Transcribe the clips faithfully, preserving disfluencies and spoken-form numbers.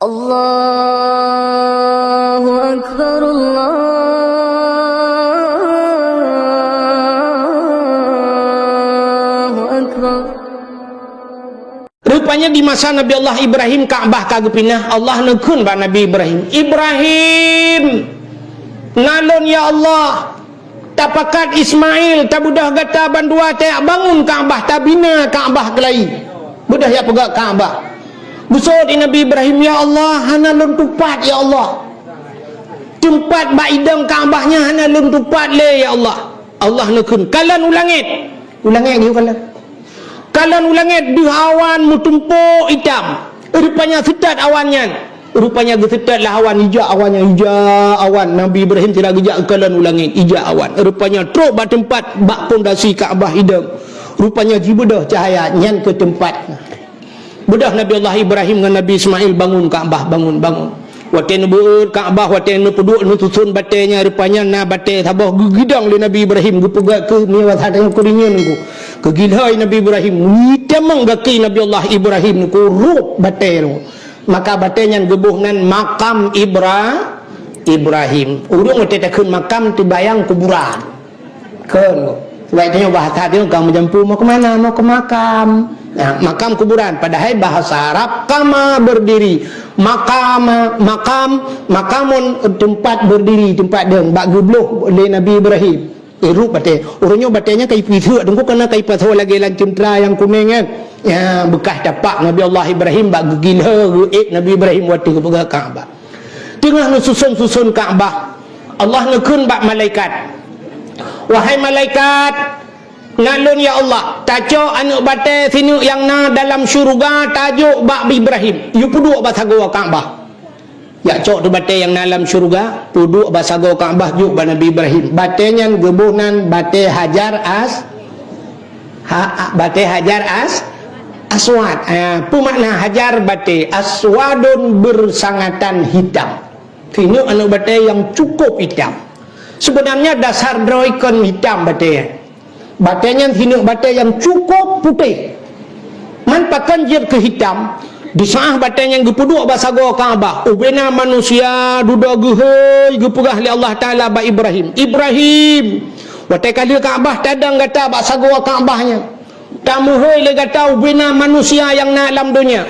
Allahu Akbar, Allahu Akbar. Rupanya di masa Nabi Allah Ibrahim Ka'bah ka geupinah, Allah neukheun bak Nabi Ibrahim, "Ibrahim, na lôn ya Allah, tapakat Ismail, tabeudôh gata bandua, tayak bangun Ka'bah, tabina Ka'bah keulayi." Beudôh jak peugah Ka'bah. Geuseuôt di Nabi Ibrahim, "Ya Allah, hana lôn tupat, ya Allah. Teumpat bak idong Ka'bah nyan hana lôn tupat lé, ya Allah." Allah neukheun, "Kalon u langét." U langét geuyue kalon. Kalon u langét deuh awan meutumpôk itam. Rupanya seutôt awan nyan. Rupanya geuseutôt lah awan, ijak awan nyan, ijak awan. Nabi Ibrahim sira geujak kalon u langét, ijak awan. Rupanya trôk bak teumpat, bak pondasi Ka'bah idong. Rupanya jibeudôh cahya nyan keu teumpat. Beudôh Nabi Allah Ibrahim ngon Nabi Ismail bangun Ka'bah, bangun, bangun. Watée neubeuet Ka'bah, watée neupeuduek neususon batée nyan, rupanya na batée saboh geugidong lé Nabi Ibrahim, geupeugah keu mie wasat nyang keurinyeun ku. Keugilhôi Nabi Ibrahim, itamong gaki Nabi Allah Ibrahim ku rôb batée nyoe. Maka batée nyan geuboh nan makam Ibra-, Ibrahim. Ureuëng watée takheun makam teubayang kuburan. Kheun. Sebab tanyoe bahasa tanyoe ka meujampu mau ke mana, mau ke makam. Nah, makam kuburan. Padahai bahasa Arab kama berdiri. Makam, makam, makamun tempat berdiri, tempat dong. Bak geubloh lé Nabi Ibrahim. Eh, rôb batée. Ureuëng nyoe batée nyan ka ipiseuk teungku, kana ka ipasoe lagée lam ceuntra nyang kunéng nyan. Ya, beukah tapak Nabi Allah Ibrahim bak geugilhôi geuék Nabi Ibrahim watée geupeugah Ka'bah. Teungoh neususon-suson Ka'bah, Allah neukheun bak malaikat, "Wahai malaikat, na lôn ya Allah, tacok aneuëk batée sineuk nyang na dalam syeuruga tajok bak Ibrahim, yue peuduek bak sagoe Ka'bah." Jak cok teuh batée nyang na lam syeuruga, peuduek bak sagoe Ka'bah jok bak Nabi Ibrahim. Batée nyan geuboh nan batée Hajar As-, ha, batée Hajar As-, Aswad. Ah, peue makna Hajar? Batée, aswadun bersangatan hitam. Sineuk aneuëk batée nyang cukup itam. Seubeunanya dasar droe kon hitam batée nyan. Batée nyan sineuk batée nyang cukup putéh. Man pakon jeuet keu hitam, di saát batée nyan geupeuduek bak sagoe Ka'bah, ubena manusia dudoe geuhôi geupeugah lé Allah Taala bak Ibrahim, "Ibrahim, watée ka lheueh Ka'bah tadong gata bak sagoe Ka'bah nyan." Tameuhôi lé gata ubena manusia nyang na lam donya.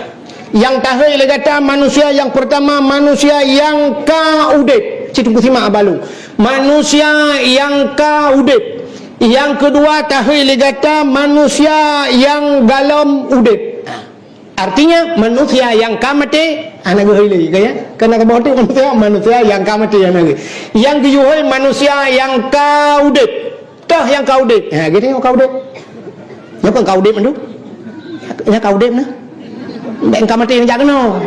Nyang tahôi lé gata manusia nyang peurtama, manusia nyang ka udeb. Cit teungku simak balong. Manusia nyang ka udeb. Nyang keudua tahôi lé gata manusia nyang galom udeb. Artinya, manusia nyang ka maté, hana geuhôi lé, ka ya? Kana ka boh tu manusia, manusia nyang ka maté, hana geuhôi. Nyang geuyue hôi manusia nyang ka udeb. Toh nyang ka udeb? Ha, geutanyoe ka udeb. Nyoe kon ka udeb mandum. Nyan ka udeb na. Bèk ka maté jak keunoe.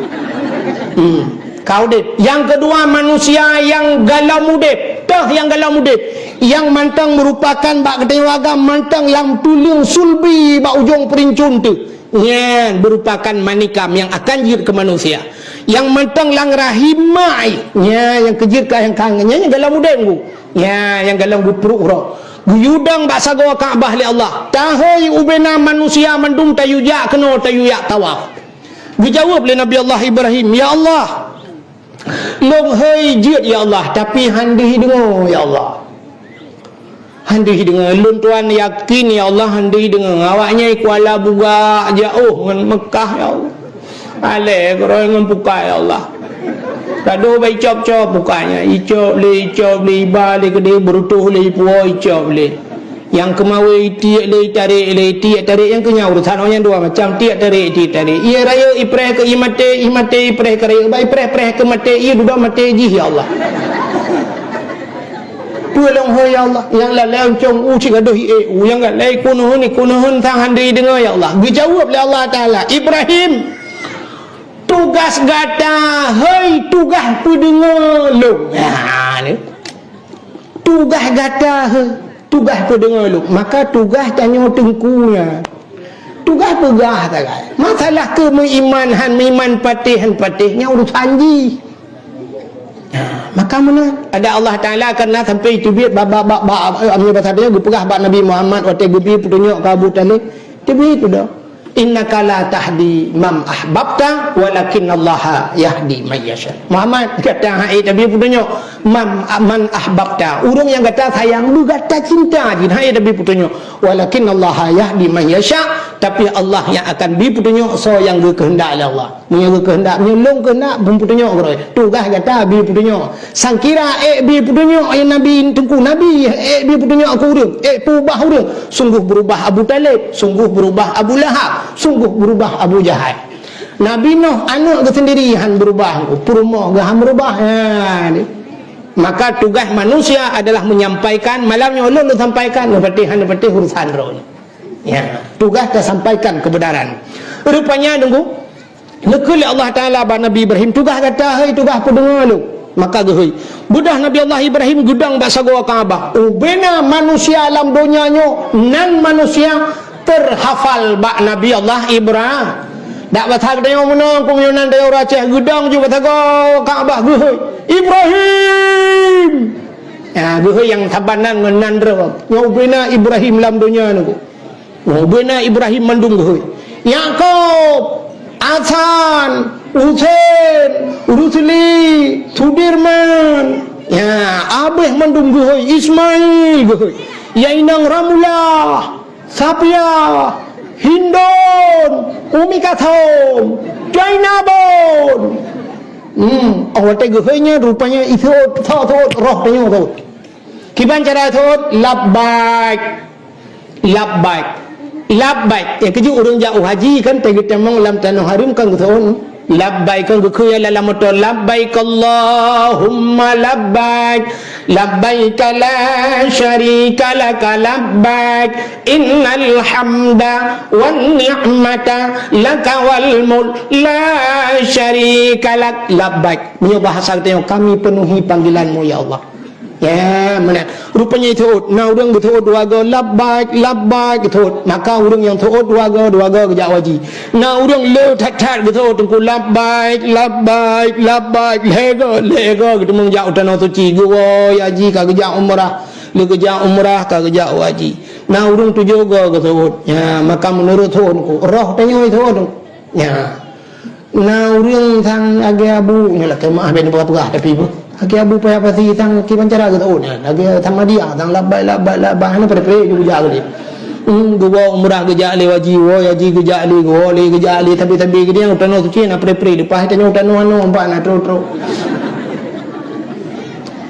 Hmm. Ka udeb. Nyang keudua manusia nyang galom udeb. Toh nyang galom udeb? Nyang mantong meurupakan bak geutanyoe agam mantong nyang tuleueng sulbi bak ujong peurincon teuh. Nyan meurupakan manikam nyang akan jeuet keu manusia. Nyang mantong lam rahim mak, nyan nyang keujeuet ka nyang kang, nyan nyang galom udeb ngu. Nyan nyang galom geupruek uroe. Geuyue dong bak sagoe Ka'bah lé Allah. Tahôi ubena manusia mandum tayue jak keunoe tayue jak tawaf. Geujaweueb lé Nabi Allah Ibrahim, "Ya Allah, lôn hôi jeuet ya Allah, tapi han deuh deungoe ya Allah. Han deuh deungoe, lôn tuan yakin ya Allah han deuh deungoe. Awaknyan i Kuala Bugak jiôh ngon Meukah ya Allah. Alèh keudroe ngon pukai ya Allah. Ka deuh bak icop-cop pukai nyan. Icop lé, icop lé, iba lé keudéh, beureutôh lé, ipuwoe icop lé. Nyang keumawe itiek lé, itarek lé, itiek tarek nyang keu nyan urosan awaknyan dua macam, tiek tarek, tiek tarek. Ié rayeuk ipreh keu ié maté, ié maté ipreh keu rayeuk, bak ipreh-preh keu maté, ié dudoe maté jih ya Allah." Peue lôn hôi ya Allah? Nyang lalé uncong u cit gadôh ié u, nyang galai kunohon, kunohon sang han deuh deungoe ya Allah. Geujaweueb lé Allah Taala, "Ibrahim, tugaih gata hôi tugaih peudeungoe lôn." Ha, ni. Tugaih gata hôi tugaih peudeungoe lôn. Maka tugaih tanyoe teungku nyan. Tugaih peugah sagai. Masalah keu meuiman han meuiman patéh han patéh nyan urosan jih. Ha, maka meunan, ada Allah Taala karena sampai teubiet bak, bak, bak, bak, eh, amnya basa dia geupeugah bak Nabi Muhammad watée geubri peutunyok keu Abu Thalib, teubiet tu dah. "Innaka la tahdi man ahbabta, walakinnallaha yahdi man yasha." Muhammad, gata han ék tabri peutunyok man, man ahbabta. Ureuëng nyang gata sayang, beu gata cinta jih, han ék tabri peutunyok. "Walakinnallaha yahdi man yasha," tapi Allah nyang akan bri peutunyok soe nyang geukeuheundak lé Allah. Meunyoe geukeuheundak, meunyoe lôn keuheundak, beu peutunyok keudroe. Tugaih gata bri peutunyok. Sangkira ék bri peutunyok, ya Nabi, Teungku Nabi, ék bri peutunyok keu ureuëng, ék peubah ureuëng. Sungguh beurubah Abu Talib, sungguh beurubah Abu Lahab, sungguh beurubah Abu Jahal. Nabi Nuh aneuëk geuh sendiri han beurubah, peurumoh geuh han beurubah. Ha, ni. Maka tugaih manusia adalah menyampaikan, malam nyoe ulôn lôn sampaikan, neupatéh han neupatéh urusan droeneuh. Ya, tugaih tasampaikan kebenaran. Rupanya, Teungku, neukheun lé Allah Taala bak Nabi Ibrahim, "Tugaih gata, hei, tugaih peudeungoe lôn." Maka geuhôi. Beudôh Nabi Allah Ibrahim geudong bak sagoe Ka'bah. Ubena manusia lam donya nyoe, nan manusia terhafal bak Nabi Allah Ibrahim. Dak basa geutanyoe meunoe, keu meunyoe nan tanyoe ureuëng Aceh, geudong ju bak sagoe Ka'bah geuhôi, "Ibrahim!" Ya, geuhôi nyang saban nan ngon nan droe. Nyoe ubena Ibrahim lam donya nyoe. Ubena Ibrahim mandum geuhôi. Yakub, Hasan, Husein, Rusli, Sudirman. Ya, abéh mandum geuhôi. Ismail geuhôi. Ya inong Ramulah, Safia, Hindun, Umi Kalsum, Jainabun. Hmm, oh, watée geuhôi nyan rupanya iseuôt, seuôt, seuôt, roh tanyoe seuôt. Kiban cara seuôt, "Labbaik, labbaik, labbaik." Nyang keujeuet ureuëng jak u haji kan, teuh geutamong lam tanoh hareuem kan geuseuôt, "Labbaik," kan geukheun lam moto, "Labbaik Allahumma labbaik, labbaik la syarika laka labbaik, innal hamda wan ni'mata laka wal mulk la syarika lak." Labbaik. Meunyoe bahasa geutanyoe, "Kami penuhi panggilan-Mu, ya Allah." Ya, meunan. Rupanya seuôt, na ureuëng geuseuôt dua goe, "Labbaik, labbaik," geuseuôt. Maka ureuëng nyang seuôt dua goe, dua goe geujak u haji. Na ureuëng le that-that geuseuôt, Teungku, "Labbaik, labbaik, labbaik," lhée goe, lhée goe geuteumong jak u Tanoh Suci, geuwoe haji ka geujak umrah, le geujak umrah ka geujak u haji. Na ureuëng tujoh goe geuseuôt. Ya, maka meunurot seuôt, Teungku, roh tanyoe seuôt, Teungku. Ya. Na ureuëng sang lagée Abu, nyoe lakée meuah ben peugah-peugah, tapi bu, lagée Abu Paya Pasi sang kiban cara geuseuôt nyan, lagée Samadiyah sang, "Labbaik, labbaik, labbaik," hana pre-pre ju geujak lé. Hmm, geuwoe umrah geujak lé, haji, woe haji geujak lé, geuwoe lé geujak lé, sabe-sabe geudiang u Tanoh Suci na pre-pre, leupah tanyoe u tanoh anoe empat na trok-trok.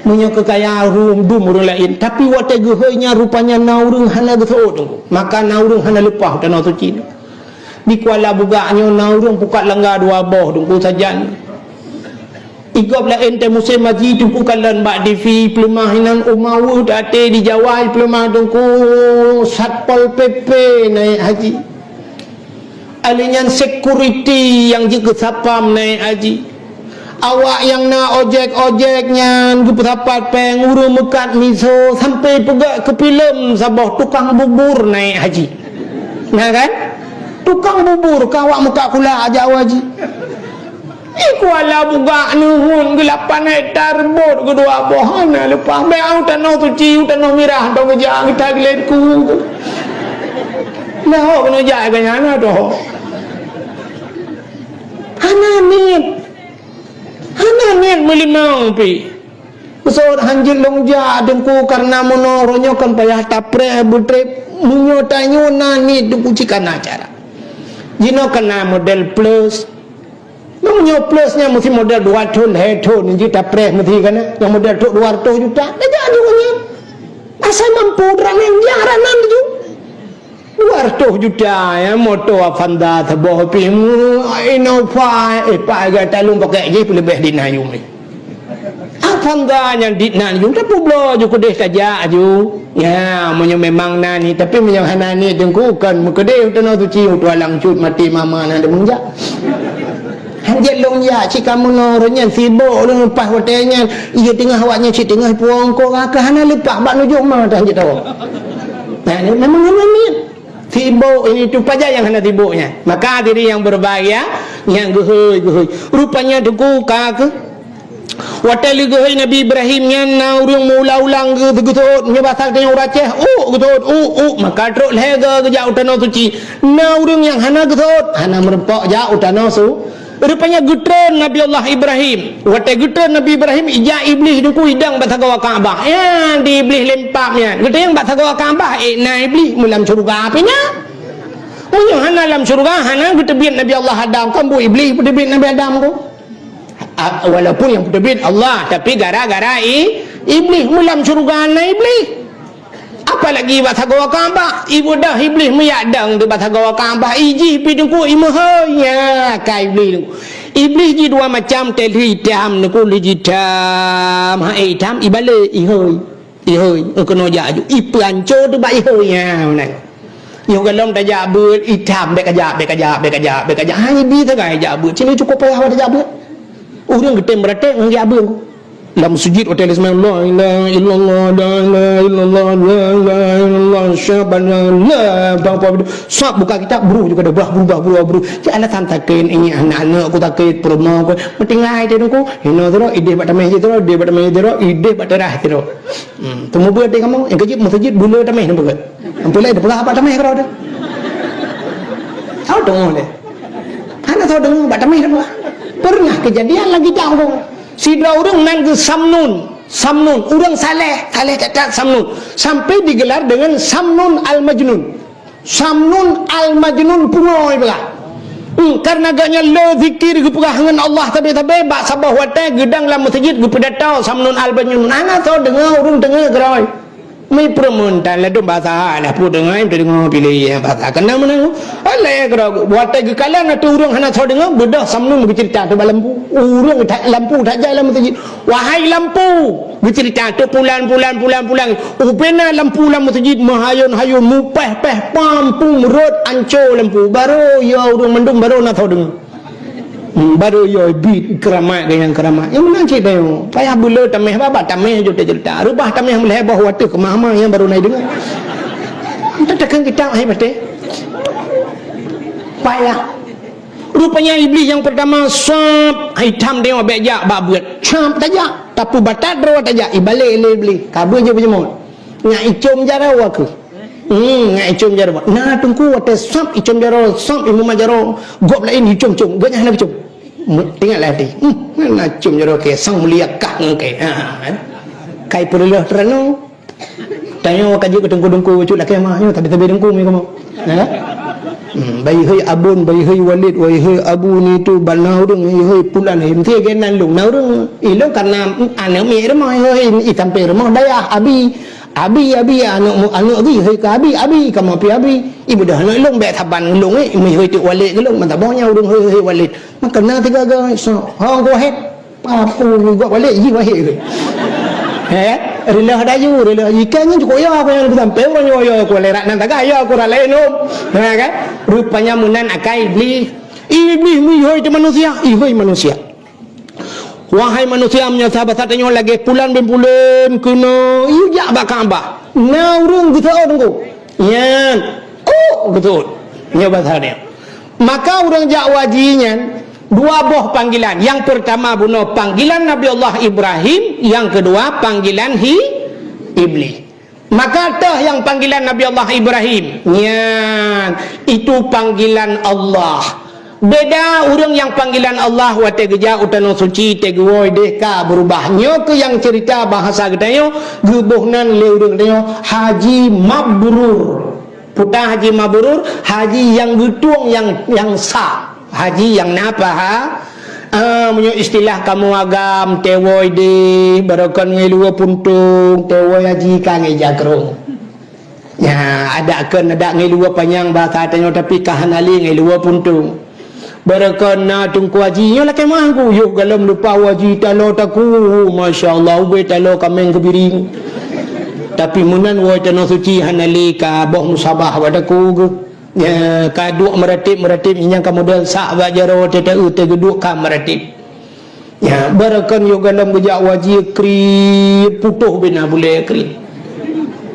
Meunyoe keu kaya rum dum ureuëng laén, tapi watée geuhôi nyan rupanya na ureuëng hana geuseuôt, Teungku. Maka na ureuëng hana leupah u Tanoh Suci. Di Kuala Bugak nyoe na ureuëng pukat langga dua boh, Teungku, sajan. Di gob laén teuh musém haji, Teungku, kalon bak T V, peuleumah inan u Mawe, até di Jawa, peuleumah, Teungku, Satpol P P naik haji. Alèh nyan security nyang jeuet keu satpam naik haji. Awak nyang na ojek-ojek nyan geupeusapat péng, ureuëng meukat miseue, sampoe peugét keu filem saboh tukang bubur naik haji. Na kan? Tukang bubur ka awak meukat kulak jak u haji. Di Kuala Bugak neuheun geulapan hektar bot keudua boh hana leupah. Bèk u Tanoh Suci, u Tanoh Mirah, tông geujak geuta geulet ku. Nah, ho keuneuk jak keu nyan na doh. Hana niet. Hana niet meulimong pih. Beusôt hanjeuet lôn jak Teungku, kareuna meunoe uroe nyoe kon payah tapreh beutrép. Meunyoe tanyoe na niet Teungku cit ka na cara. Jinoe ka na model plus. Meunyoe plus nyan meusi model dua thon, lhèe thon, jeuet tapreh meusi ka na. Nyang model trok dua ratus juta, tajak ju nyan. Asai mampu droeneuh, jak droeneuh laju. Dua ratus juta, ya, moto Avanza saboh pih, Innova, eh, Pak, harga talong pakai jih peuleubeh dit na yum ni. Avanza nyang dit na yum, tapubloe ju keudeh tajak ju. Ya, meunyoe memang na niet, tapi meunyoe hana niet Teungku, kon meukeudeh u Tanoh Suci, u Tualang Cut, maté mama na deungon jak. Hanjeuet lôn jak, cit ka meunoe uroe nyan sibok lôn leupah watèe nyan. Iya teungoh awak nyan cit teungoh puwoe ko ka hana leupah bak nujoh ma dah hanjeuet tawoe. Nah, ni memang hana niet. Sibok ini tu pajan nyang hana sibok nyan. Maka hadirin yang berbahagia, nyang geuhôi-geuhôi. Rupanya Teungku ka keu Watée lé geuhôi Nabi Ibrahim nyan na ureuëng meuulang-ulang geu-, geuseuôt, meunyoe basa geutanyoe ureuëng Aceh, uk geuseuôt, uk, uk, maka trok lhée goe geujak u tanoh suci. Na ureuëng nyang hana geuseuôt, hana meurumpok jak u tanoh su-, Rupanya geutreun Nabi Allah Ibrahim. Watée geutreun Nabi Ibrahim, ijak Iblih teungku idong bak sagoe Ka'bah. Ya, di Iblih lempap nyan. Geuteubiet bak sagoe Ka'bah, eh, na Iblih meulam syeuruga pih nyan. Meunyoe hana lam syeuruga, hana geuteubiet Nabi Allah Adam, kan bu Iblih peuteubiet Nabi Adam tu. A, walaupun nyang peuteubiet Allah, tapi gara-gara i, Iblih meulam syeuruga na Iblih. Apalagi bak sagoe Ka'bah, ibeudôh Iblih meuyak dong di bak sagoe Ka'bah, ijih pih teungku imeuhôi. Nya, ka Iblih teungku. Iblih jih dua macam, teuh lheueh itam teungku, lheueh jih itam, ha, eh, itam, ibalek, ihôi. Ihôi, keunoe jak aju. Ipeuanco teuh bak ihôi, nya, meunan. Yoh gohlom tajak beuet, itam, bék kajak, bék kajak, bék kajak, bék kajak. Ha, ibi sagai jak beuet. Cit nyoe cukôp payah awak tajak beuet. Ureuëng geutem beuratéb ngon jak beuet. Lam meuseujid watée lé seumbahyang, "La ilaha illallah, la ilaha illallah, la ilaha illallah, asyhadu an la ilaha illallah." Sab buka kitab, bru juga dah, bah, bru, bah, bru, bah, bru. Cit alasan sakét, ini aneuk-aneuk ku sakét, peurumoh ku. Meutinggai teuh teungku. Hino sidroe, ideh bak tameh sidroe, ideh bak tameh sidroe, ideh bak teurah sidroe. Hmm, teumeubeut di kamoe, nyang keujeuet meuseujid buleue tameh neubeut. Ampun lé, teupeugah bak tameh keudroe teuh. Soe deungoe lé? Hana soe deungoe bak tameh teupeugah. Pernah keujadian lagi cak ureuëng. Sidroe ureuëng nan geuh Samnun. Samnun, ureuëng saleh, saleh that-that Samnun. Sampai digelar dengan Samnun Al-Majnun. Samnun Al-Majnun pungoe peugah. Hmm, karena gobnyan le zikir geupeugah ngon Allah sabe-sabe, bak saboh watée geudong lam meuseujid geupidato Samnun Al-Majnun. Hana soe deungoe ureuëng teungoh keudroe. Mi peureumeun tan ladom basa lah peue deungoe, teudeungoe piléh basa. Keunan meunan. Alah keudroe, watée geukalon ateueh ureuëng hana soe deungoe, beudôh Samnun geuceurita teuh bak lampu. Ureuëng that lampu that jai lam meuseujid. Wahai lampu, geuceurita teuh pulan, pulan, pulan, pulan. Ubena lampu lam meuseujid meuhayôn-hayôn, mupéh-péh, pam, pum, rot, anco lampu. Barô yo ureuëng mandum, barô na soe deungoe. Hmm, barô yo bit keuramat deungon keuramat. Nyang meunan cit deungoe. Payah buleue tameh babah tameh jeuet ceurita. Reubah tameh meulhée boh watée keumah-mah nyang barô na deungoe. Entah takheun kitab hai patéh. Payah. Rupanya Iblih nyang peurtama sab, hai tham deungoe bék jak bak beuet. Sab tajak, tapeubatat droe tajak, ibalek lé Iblih. Ka beuet jih peujeumot. Nyak icom jaroe aku. Hmm, nyak icom jaroe. Na teungku watée sab icom jaroe, sab imumat jaroe, gob laén icom-com, gobnyan hana geucom. Teuingat lé até. Hmm, na com jaroe keu sang mulia kah ngon keu. Ha, kan? Kai peureuloh teuranoe. Tanyoe ka jeuet keu teungku-teungku bacut lakée mah nyoe, tapi-tapi teungku mi kamoe. Ha? Hmm, bai hei abon, bai hei walid, bai hei abu ni tu bana ureuëng, bai hei pulan, hei meusti geunan lôn. Na ureuëng ilôn karena aneuk miet rumoh, hei, i sampéng rumoh dayah, abi. Abi, abi, aneuk mu-, aneuk abi, hei keu abi, abi, kamoe pi abi. Ibeudôh aneuk lôn bék saban lôn, eh, meuhôi teuk walid keu lôn, meutabong nyan ureuëng hôi, hôi walid. Maka na tiga ga, so, hong kuhet. Papu ni gok walid, ji wahid ke? He? Reuloh dayuh, reuloh ikan nyan cukôp ya, aku nyang lebih sampai urang nyoe ya, aku lerat nan tagah ya, aku ralai lom. Ha, kan? Rupanya meunan akai Iblih. Iblih meuhôi teuh manusia, ihôi manusia. Wahai manusia, meunyoe sahabat tanyoe lagée pulan bin pulan keunoe, yue jak bak Ka'bah. Na ureuëng geuseuôt teungku. Nyan, oh, geuseuôt. Nyoe basa dia. Maka ureuëng jak haji nyan, dua boh panggilan. Nyang peurtama bunoe panggilan Nabi Allah Ibrahim, nyang keudua panggilan hi Iblih. Maka teuh nyang panggilan Nabi Allah Ibrahim. Nyan, itu panggilan Allah. Beda ureuëng nyang panggilan Allah watée geujak u tanoh suci, teuh geuwoe deh ka beurubah. Nyoe keuh nyang ceurita bahasa geutanyoe, geuboh nan lé ureuëng geutanyoe Haji Mabrur. Puta Haji Mabrur, haji nyang geutueng nyang, nyang sa. Haji nyang na paha, ah, meunyoe istilah kamoe agam, teuwoe deh, barokon ngon luwa puntong, teuwoe haji ka ngon jakrong. Nya, adak kon adak ngon luwa panyang basa tanyoe, tapi ka hana lé ngon luwa puntong. Barokon na teungku haji, nyoe lakée meuangku, yoh gohlom lupa haji talo taku, masya Allah, ubé talo kaméng keubiring. Tapi meunan woe tanoh suci hana lé ka boh musabah bak taku geuh. Nya, ka duek meuratéb-meuratéb, nyang ka model sak bak jaroe teuh teuh geuduek ka meuratéb. Nya, barokon yoh gohlom geujak haji kriet, putôh bina bulée kriet.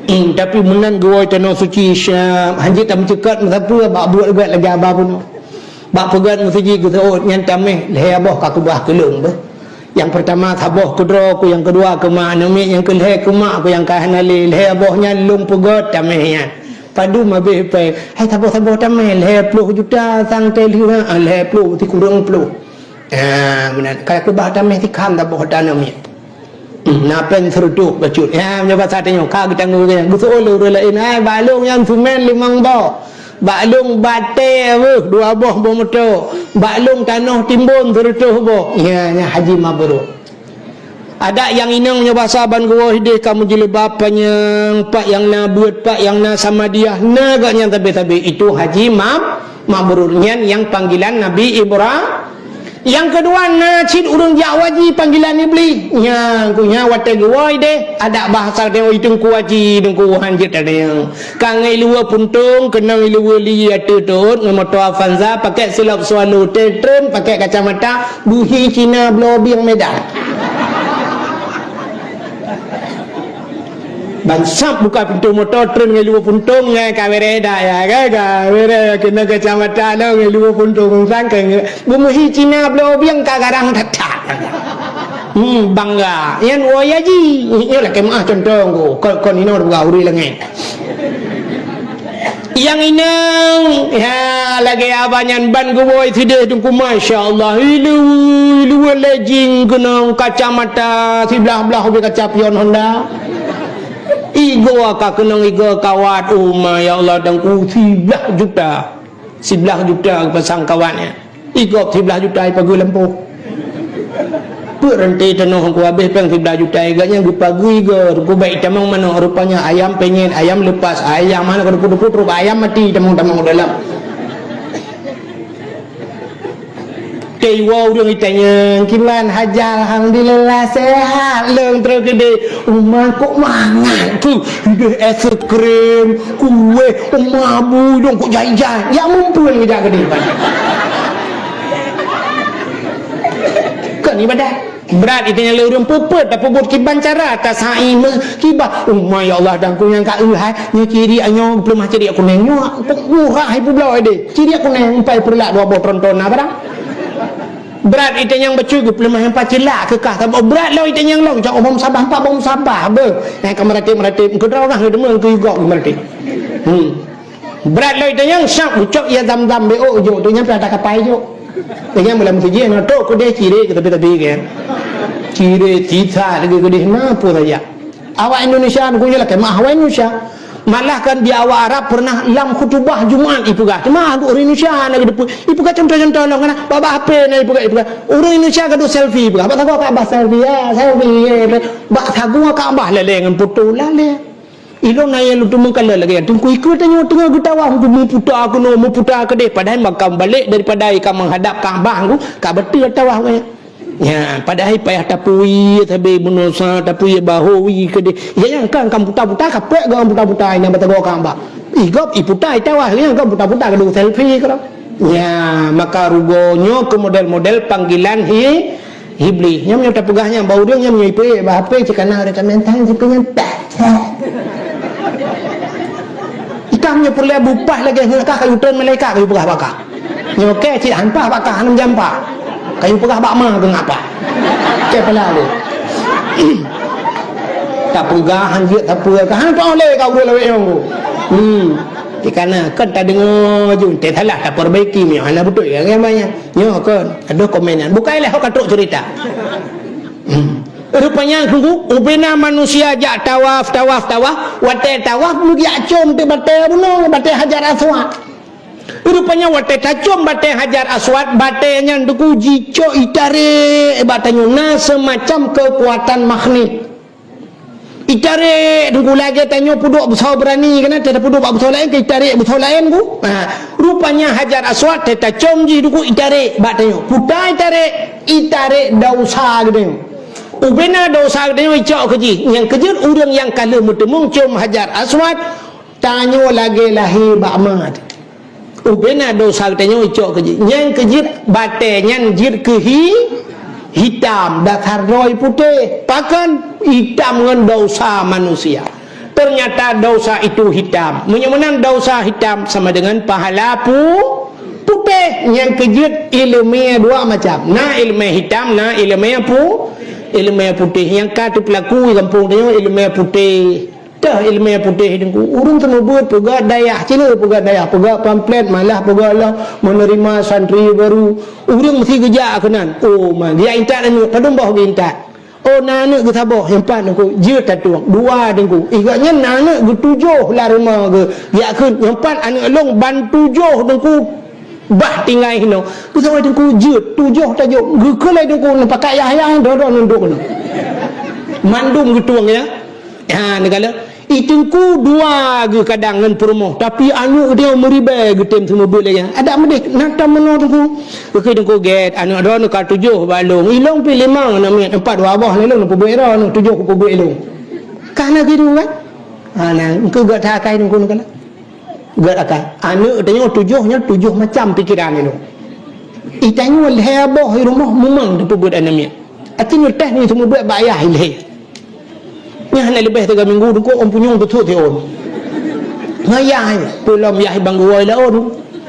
Hmm, tapi meunan geuwoe tanoh suci Syam, hanjeuet tameuceukat meusapeue bak buet gét lagée haba bunoe. Bak peugét meuseujid geuseuôt nyan tameh lhée boh ka keubah keu lôn beuh. Nyang peurtama saboh keudroe ku, nyang keudua keu mak aneuk miet, nyang keulhèe keu mak ku nyang ka hana lé. Lhèe boh nyan lôn peugöt tamèh nyan. Padum habéh pèng. Hai saboh-saboh tamèh, lhèe ploh juta sang teuh lheueh, ah, lhèe ploh sikureueng ploh. Ah, meunan. Ka keubah tamèh sikham saboh aneuk miet. Hmm, na pèng seureutôh bacut. Ya, meunyoe basa tanyoe, ka geutanggong nyan. Geuseuôt lé ureueng laén, "Hai, bak lôn nyan seumén limong boh. Bak lôn batèe, beuh, dua boh boh moto. Bak lôn tanoh timbon seureutôh boh." Ya, nyan haji mabrur. Adak nyang inong nyoe basa ban geuwoe idéh ka meujilbab panyang, pat nyang na beuet, pat nyang na samadiah, na geuh nyang sabé-sabé. Itu haji mab-, mabrur. Nyan nyang panggilan Nabi Ibra-, Nyang keudua, na cit ureueng jak haji panggilan Iblih. Nyan, ku nyan watèe geuwoe idéh, adak bahasa tanyoe, "Ih, Teungku Haji, Teungku," han jeuet tanyong. Ka ngon ileue puntông, keunong ileue li ateueh tôt, ngon moto Avanza, pakèk silop Swallow, treun pakèk kacamata, beuhi Cina bloe bieng Medan. Ban sab buka pintoe moto, treun ngon ileue puntông, nyan ka bèrèh dak, ya kan? Ka bèrèh, keunong kacamata lom ngon ileue puntông, sang ka nge-, beumeuhi Cina bloe bieng ka garang that-that. Hmm, bangga. Nyan woe haji. Nyoe lakèe meu'ah cuntoh ku. Kon, kon inoe teupeugah ureueng langèt. Nyang inong, ya, lagèe abah nyan ban geuwoe sidéh Teungku, masya Allah. Ileue, ileue legging keunong, kacamata siblah-blah ubé kaca pion Honda. Igoe ka keunong, igoe kawat, oh ma, ya Allah, Teungku, siblah juta. Siblah juta geupasang kawat nyan. Igob siblah juta ipageue lampôh. Peuet ranté tanoh ku habéh pèng siblah juta, gobnyan geupageue igoe, geubaik tamong manok, rupanya ayam penyet, ayam lepas, ayam hana keudeup-keudeup, trok ayam mati tamong-tamong u dalam. Teuiwoe ureueng itanyong, "Kiban haja?" "Alhamdulillah, sehat lôn." Trok keudéh, "Uma kok mangat keuh, idéh es krim, kueh, uma bui dong kok jai-jai." Ya mumpun geujak keudéh. Kon ibadat. Brat itanyong lé ureueng, peue-peue tapeubuet, kiban cara tasai meukiban. "Uma, ya Allah, Teungku nyang ka eu hai, nyoe ciriek nyoe, peuleumah ciriek kuneng nyoe, murah ipubloe deh. Ciriek kuneng empat peureulak dua boh tronton na barang." Brat itanyong bacut, geupeuleumah nyang paceulak keu kah saboh. Brat lom itanyong lom, cok boh sabah, empat boh sabah, beuh. Nyang ka meuratéb-meuratéb, keudroe nah, deungon keu igob meuratéb. Hmm. Brat lom itanyong, sab ucok ya zam-zam, beuh, jok, tu nyang pih ada kapai jok. Itanyong bulan meuseujid, nah, trok keudéh ciriek keu tepi-tepi kan. Ciriek, sisa, lagèe keudéh, na peue saja. Awak Indonesia, bukan je lah, kemah awak Indonesia. Malah kan di awak Arab pernah lam khutubah Jumat ipeugah. Cuma ureueng Indonesia na geudepu, ipeugah contoh-contoh lom kana, bak, bak H P na ipeugah, ipeugah. Ureueng Indonesia gaduh selfie ipeugah. Bak sagoe Ka'bah selfie, ya, selfie, ya, ya. Bak sagoe Ka'bah lalé ngon foto lalé. Ilôn na nyang lôn teumeukalon lagèe nyan. Teungku ikeu tanyoe teungoh geutawaf, meuputa keunoe, meuputa keudéh. Padahai makam balek daripada ka menghadap Ka'bah tu, ka beutôi tawaf nyan. Ya, padahai payah tapui sabe bunoe sa, tapui bahu wi keudéh. Ya, nyang kan, kan puta-puta, ka pek geuh puta-puta nyang batagoe Ka'bah. Ih, gob, iputa, itawah, nyang kan puta-puta, gadoh selfie keudroe. Ya, maka rugoe nyoe keu model-model panggilan hi-, Iblih. Nyang nyoe tapeugah nyan, bak ureueng nyan nyoe ipeuék, bak H P cit kana rekomen tan, cit nyan. Ikah nyoe peureulèe bupah lagèe nyoe kah, kayu treun malaikat, kayu peugah bak kah. Nyoe kèe cit han paih bak kah, han jampa. Kayu peugah bak ma keuh ngapa. Kèe pala lé. Tapeugah han jeuet, tapeugah han paih lé ka ureueng lawét nyang ku. Hmm. Dikana kon tadeungoe ju, teusalah tapeurbaiki, meunyoe hana beutôi, ya, ya, ya. Nyoe kon, adoh komen nyan. Bukai lé ho ka trok cerita. Hmm. Rupanya, Teungku, ubena manusia jak tawaf, tawaf, tawaf. Watèe tawaf, meujak com teuk batèe bunoe, batèe Hajar Aswad. Rupanya watèe tacom batèe Hajar Aswad, batèe nyan Teungku jicok itarek bak tanyoe, na seumacam keukuatan magnet. Itarek Teungku lagèe tanyoe peuduek beusoe beurani, kan, watèe tapeuduek bak beusoe laén, ka itarek beusoe laén ku. Ha, rupanya Hajar Aswad watèe tacom jih Teungku itarek bak tanyoe. Puta itarek, itarek desya geutanyoe. Ubena desya geutanyoe icok keu jih. Nyang keujeuet ureueng nyang ka lheueh meuteumong com Hajar Aswad, tanyoe lagèe lahé bak ma. Ubena desya geutanyoe icok keu jih. Nyang keujeuet batèe nyan jeuet keu hi-, hitam, dasar droe putéh. Pakon? Hitam ngon desya manusia. Ternyata desya itu hitam. Meunyoe meunan desya hitam sama dengan pahala pu-, putéh. Nyang keujeuet ileumèe dua macam. Na ileumèe hitam, na ileumèe pu-, Ileumèe putéh nyang ka teupeulaku di gampông tanyoe ileumèe putéh. Teuh ileumèe putéh Teungku. Ureueng seumeubeuet peugah dayah cit, peugah dayah, peugah pamflet, malah peugah lom meuneurima santri baru. Ureueng meusti geujak keunan. Oh, ma, geujak intat aneuk, padum boh geuintat. Oh, na aneuk geusaboh, nyan pat Teungku, jeuet tatueng. Dua Teungku. Ingat nyan na aneuk geutujoh lam rumoh geu-, geujak kheun, nyan pat aneuk lôn ban tujoh Teungku. Bah tinggai hinoe. Geusawai Teungku jeuet, tujoh tajok. Geukheun lé Teungku, neupakat yah-yah, droe-droe nundok nyoe. Mandum geutueng, ya. Ha, neukalon. I Teungku dua geuh kadang ngon peurumoh, tapi aneuk geutanyoe meuribèe geutem seumeubeuet lé nyan. Adak meudeh, na tam meunoe Teungku. Geukheun Teungku gèt, aneuk droeneuh ka tujoh bak lôn. I lôn pih limong, na miet empat, dua boh lé lôn, neupeubeuet droeneuh, tujoh kupeubeuet lôn. Ka na keuh kan? Ha, na, engkeu gèt that akai Teungku neukalon. Gèt akai. Aneuk tanyoe tujoh nyan tujoh macam pikeran nyoe. I tanyoe lhèe boh i rumoh mumang teupeubeuet aneuk miet. Até nyoe teuh nyoe seumeubeuet bak yah ilèe. Nyan hana leubeh tiga minggu Teungku, ôn punyueng teuthôt siôn. Ngon yah, peulom yah i bangku woe laôt.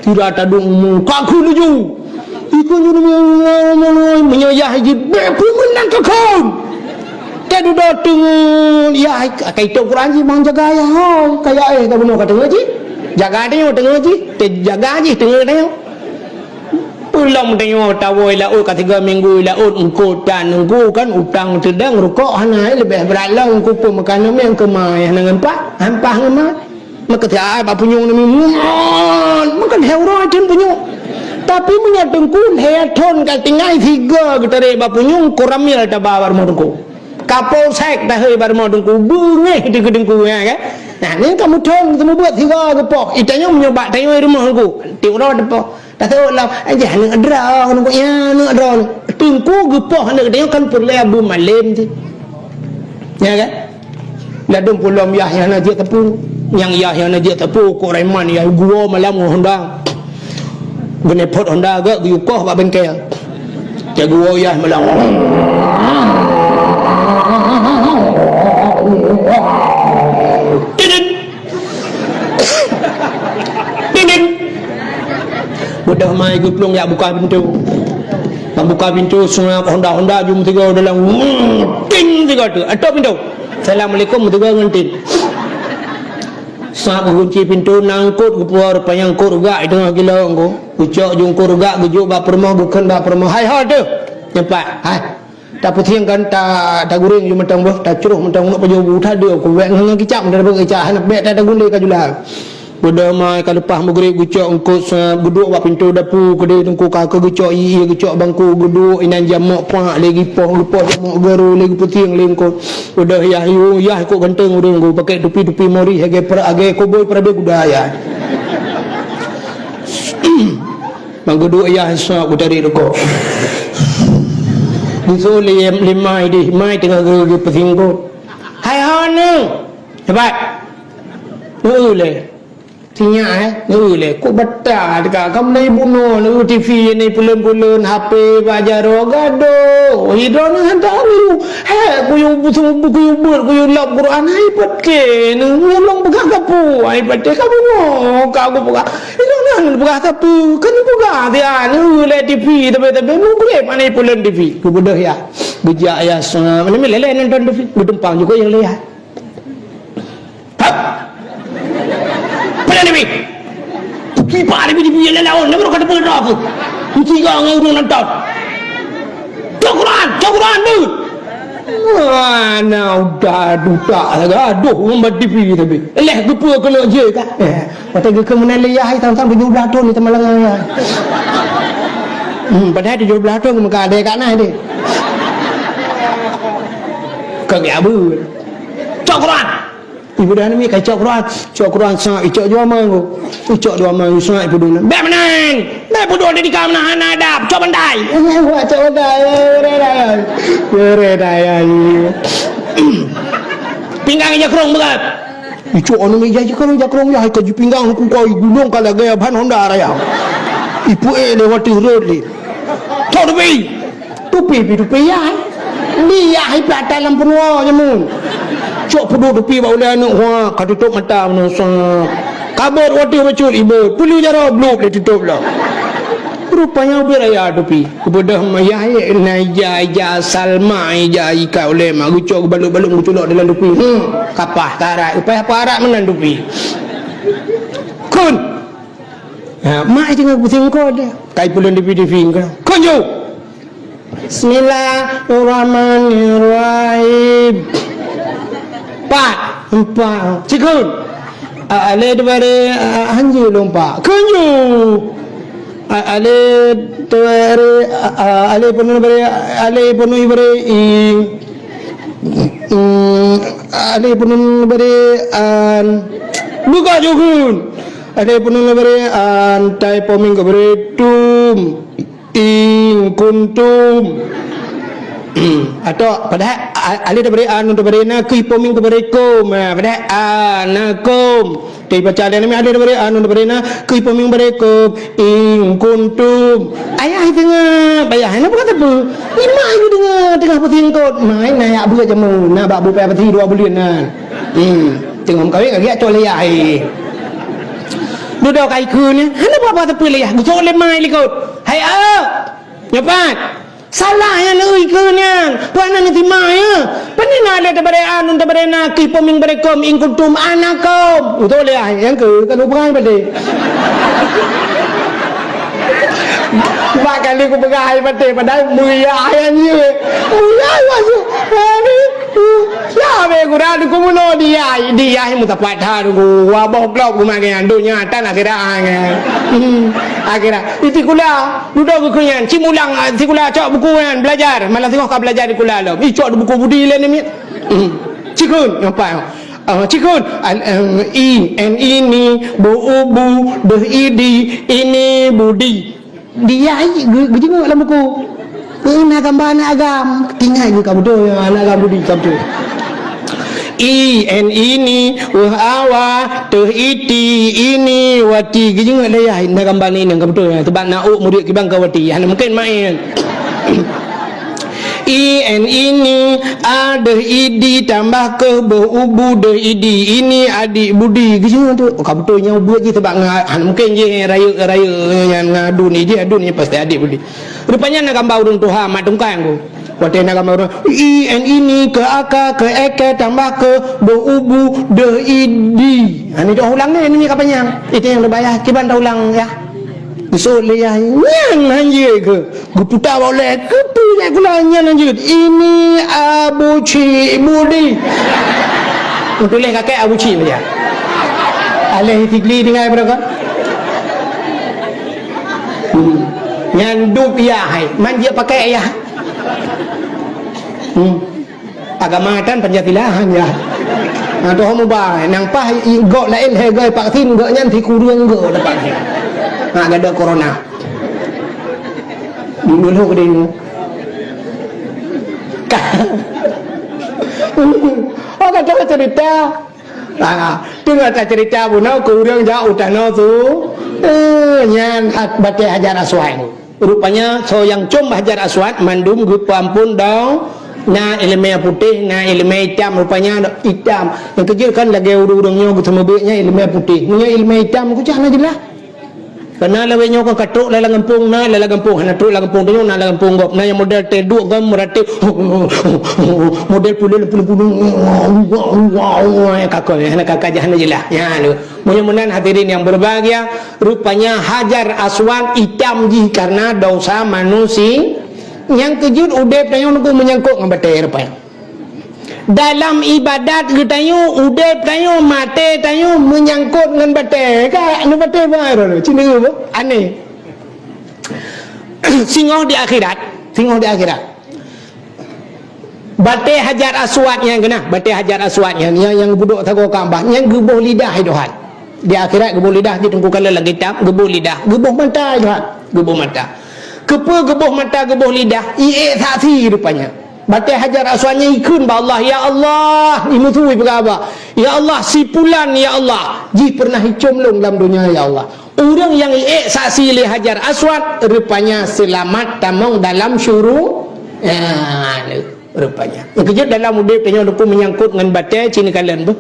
Sira tadong mu, ka kheun laju. Ikheun ju nyoe, meunyoe yah jih, bèk peue meunan ka kheun. Teududoe teungeut yah, ka itôb Quran jih, mang jaga yah, hôi. Kaya éh, ka bunoe ka teungeut jih. Jaga tanyoe teungeut jih, teujaga jih teungeut tanyoe. Peulom tanyoe tawoe laôt ka tiga minggu laôt eungkôt tan Teungku kan utang seudang rukok hana leubeh brat lom Teungku peumakan namiet keumah hana ngon pah, hampah ngon ma. Meukeusai bak punyueng namiet muat, meukeusai uroe cun punyueng. Tapi meunyoe Teungku lhèe thon ka tinggai sigoe geutarek bak punyueng koramil taba bak rumoh Teungku. Kapolsek tahôi bak rumoh Teungku beungéh di keu Teungku ya kan. Nah, ni kamoe thon seumeubeuet sigoe geupoh. Itanyoe meunyoe bak tanyoe rumoh Teungku. Tiep uroe teupoh. Taseuôt lom, "Eh, jih aneuk droeneuh, ya, aneuk droeneuh." Teungku geupoh aneuk geutanyoe kan peureulèe abu malém cit. Ya kan? Ladôm peulom yah nyang na jeuet teupeu. Nyang yah nyang na jeuet teupeu, kok Raiman yah geuwoe malam ngon Honda. Geuneupot Honda gèt geuyue koh bak bengkel. Cak geuwoe yah malam. Tidit. Tidit. Beudôh mai geuplueng jak buka pintoe. Ban buka pintoe, seungab Honda-Honda jeuem sigoe dalam. Ting sigoe teuk. Atôp pintoe. Assalamualaikum, meusigoe ngon tin. Seungab geukunci pintoe, na eungkôt geupuwoe, rupanya eungkôt gak di teungoh gilo Teungku. Geucok ju eungkôt gak, geujok bak peurumoh, geukheun bak peurumoh. Hai ho teuh. Nyan pat. Hai. Tapeusieng kan, ta-, taguréng ju mantong boh, tacroh mantong uneuk pajoh bu, tadeue ku bèk ngon kicap, mantong bèk kicap, hana bèk ta-, tagulé ka jula. Beudôh mai ka leupah meugrib geucok eungkôt sa, geuduek bak pintoe dapu keudéh Teungku ka keu geucok ié, geucok bangku, geuduek inan jamok pak lé geupoh, geupoh jamok garo lé geupeusieng lé eungkôt. Beudôh yah yu, yah ikôt ganteng ureueng Teungku, pakèk tupi-tupi mori, lagèe pra-, lagèe koboi Pradé Kuda yah. Meugeudok yah sôk geutarek rukok. Geusôk lé, lé mai deh, mai teungoh geu-, geupeusinggôt. Hai ho neuh! Hebat! Neueu lé. Sinyak, eh? Neueu lé. Kok bata teuka. Kamoe na bunoe, neueu T V, ni peulon-peulon, H P, bak jaroe, gadoh. Hidroe neuh hantom milu. Hé, kuyue bu-, kuyue beuet, kuyue lop Quran, hai patéh, neulong peugah sapeue, hai patéh ka bunoe, ka kupeugah. Ilôn nyan peugah sapeue, kan peugah siat, neulée T V, tapi, tapi meugreb aneuk peulon T V. Geubeudôh ya. Geujak ya, sa-, mana lé-lé nonton T V, geutumpang juga nyang lé ya. Hap! Peulon T V. Kipak T V, T V nyang lawan, nama kata peulon apa? Mesti kau ngan urang nonton. Cok Quran, cok Quran tu. Mana udah dutak saga, aduh, ngumpat T V tapi. Leh geupeu keuneuk je ka. Eh, watèe geukheun meunan lé yah, sang-sang tujoh blaih thon di Tamalanga ya. Hmm, padahai tujoh blaih thon meuka adé ka na deh. Ka geubeuet. Cok Quran. Ibu dah ni ka cok Quran, cok Quran sa, icok jua ma ngku. Icok dua ma, sa ibu duna. Bèk meunan. Bèk peuduek di ka meunan hana adab. Cok bantai. Eh, wah, cok bantai. Eh, rai, rai. Eh, rai, rai, rai. Pinggang ija krong berat. Icok anu meja ija krong, ija krong ya, ka jipinggang ku kau gulong ka lagèe ban Honda raya. Ipu eh lewat rot le. Cok tepi. Tupi pi tupi yah. Di yah ipat dalam penua jamun. Cok peuduek tupi bak ulèe aneuk, wah, ka tutôp mata meunoe sa. Kabot watèe bacut ibot. Peulu jaroe blub lé tutôp lah. Rupanya ubit raya tupi. Geubeudôh mayah, na ija, ija salma, ija ikat ulée mak, geucok geubalot-balot geuculok dalam tupi. Hmm, kapah tarat. Upah apa arat meunan tupi. Kun. Ha, mak teungoh pusing kot. Kai pulang tupi-tupi engkau. Kun ju. Bismillahirrahmanirrahim. Pat, empat. Cikun. A-, alé diberi, a-, hanji lompat. Kunju. A-, alé diberi, a-, a-, alé penuh diberi, alé penuh diberi, i. Mm, alé penuh diberi, an. Buka jukun. Alé penuh diberi, an. Tai poming diberi, tum. In kuntum. Atau padahai a-, alif tabari a, nun tabari na, kui poming tabari kum. Ha, padahai anakum. Tapi baca alif lam mim, alif tabari a, nun tabari na, kui poming tabari kum. In kuntum. Ayah teungoh, bayah na bukan teupeu. Lima ibu teungoh, teungoh pusing kot. Mai na yak buat jamu, na bak bupai pati dua bulan na. Hmm. Teungoh meukawen lagi acok lé yah, eh. Dudoe kai keu ni, hana buat-buat teupeu lé yah. Geucok lé mai likot. Hai, ah. Nyoe pat. Salah nyan lé keu nyan. Peue hana neutimai, ya? Peue na lé tabari a, nun tabari na, kui poming tabari kum, in kuntum anakum. Beutôi lé, ah. Nyang keu, kalau bukan pada. Bak kali ku peugah hai maté, padahai mulia ayah nyoe. Mulia ayah nyoe. Amin. Sabe gura duku mulo dia, dia mutapat ha duku. Waboh glok guma nyan, donya tan akhirat nyan. Hmm, akhirat. Itikula, dudoe geuku nyan, cimulang, ah, sikula cok buku nyan belajar. Malam singoh ka belajar di kula lom. Icok di buku budi lé ni mit. Hmm. Cikun, apa? Ah, cikun. Al, em, i, en ini, bu, ubu, deh idi, ini budi. Dia geu-, geujinguk lam buku. Eh, na gambar aneuk agam. Tinggai geuh ka beutôi, aneuk agam Budi ka beutôi. I, en ini, weueh awa, teuh iti, ini wati. Geujinguk lé yah, na gambar ni, na ka beutôi. Sebab na uk murit kiban ka wati. Hana mungkin main. I, en ini, a deh idi, tambah keu boh ubu deh idi. Ini adik Budi. Geujinguk tu. Oh, ka beutôi nyang buet jih sebab nga-, hana mungkin jih rayeuk-rayeuk nyan ngon adun ni jih, adun ni pasti adik Budi. Rupanya na gambar ureueng tuha mak tungkang tu. Watèe na gambar ureueng, i, en ini, keu aka, keu eke, tambah keu boh ubu deh idi. Ha, ni dah ulang ni, ni ka panyang. Itu nyang teubayah, kiban dah ulang ya. Geuseuôt lé yah nyan hanjeuet keu. Geuputa bak ulèe, keupeue lé gula nyan hanjeuet. Ini Abu Cik Budi. Tuléh kakek Abu Cik saja. Aléh Itigli tinggai pada kau. Hmm. Nyan dup yah hai. Man jeuet pakai yah. Hmm. Agama tan Pancasila han ya. Ha, tu muba, nang paih i-, gok laén lhèe goe vaksin, gok nyan sikureueng gok dapat. Ha, gada corona. Dulu ke dulu. Ka-, oh, kata cerita. Ha, teungoh tacerita bunoe keu ureueng jak u tanoh tu. Eh, nyan ha-, batèe Hajar Aswad. Rupanya, soe nyang com Hajar Aswad, mandum geupeuamphon dong, na ileumèe putéh, na ileumèe itam, rupanya itam. Nyang keujeuet kan lagèe ureueng-ureueng nyoe geuteumeubiet nyan ileumèe putéh. Meunyoe ileumèe itam, keucah na jeulaih. Karena lawét nyoe kan ka trok lam gampông na, lam gampông hana trok lam gampông tanyoe, na lam gampông gob. Na nyang model teuduek gob meuratéb, model puléh lampu-lampu, kakak, hana kakak, hana jeulaih. Nyan tu. Meunyoe meunan hadirin yang berbahagia, rupanya Hajar Aswad itam jih karena dosa manusia. Nyang keujeuet udép tanyoe nunggu menyangkut ngon batèe rupanya. Dalam ibadat geutanyoe, udép tanyoe, maté tanyoe menyangkut ngon batèe. Ka, ngon batèe baru. Cina apa? Aneh. Singoh di akhirat, singoh di akhirat. Batèe Hajar Aswad nyan keunan, batèe Hajar Aswad nyan, nyang, nyang geubudok sagoe Ka'bah, nyang geuboh lidah hai Tuhan. Di akhirat geuboh lidah, di teungku kala lagèe tam, geuboh lidah, geuboh mata hai Tuhan, geuboh mata. Keupeue geuboh mata, geuboh lidah? Iék saksi rupanya. Batèe Hajar Aswad nyan ikheun bak Allah, "Ya Allah," imusu ipeugah bak, "Ya Allah, si pulan, ya Allah, jih pernah icom lôn lam donya, ya Allah." Ureueng nyang iék saksi lé Hajar Aswad, rupanya seulamat tamong dalam syuru-, ya, rupanya. Nyang keujeuet dalam udép tanyoe leuku menyangkut ngon batèe cina kalon beuh.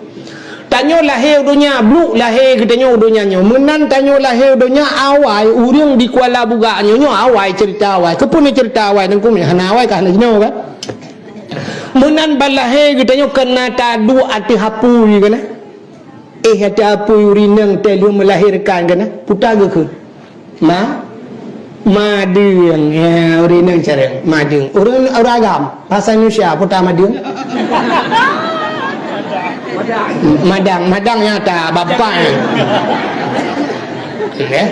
Tanyoe lahé u donya, bluek lahé geutanyoe u donya nyoe. Meunan tanyoe lahé u donya awai, ureuëng di Kuala Bugak nyoe, nyoe awai ceurita awai. Keupeue nyoe ceurita awai, Teungku, hana awai ka hana jinoe kan? Meunan ban lahé geutanyoe keunan taduek ateueh apui keunan. Eh, ateueh apui ureuëng inong teuh lheueh meulahirkan keunan. Puta geukheun. Ma? Madeueng. Ya, ureuëng inong carông. Madeueng. Ureuëng, ureuëng agam. Bahasa Indonesia, puta madeueng. Madang, madang nyata, bapak. Ya.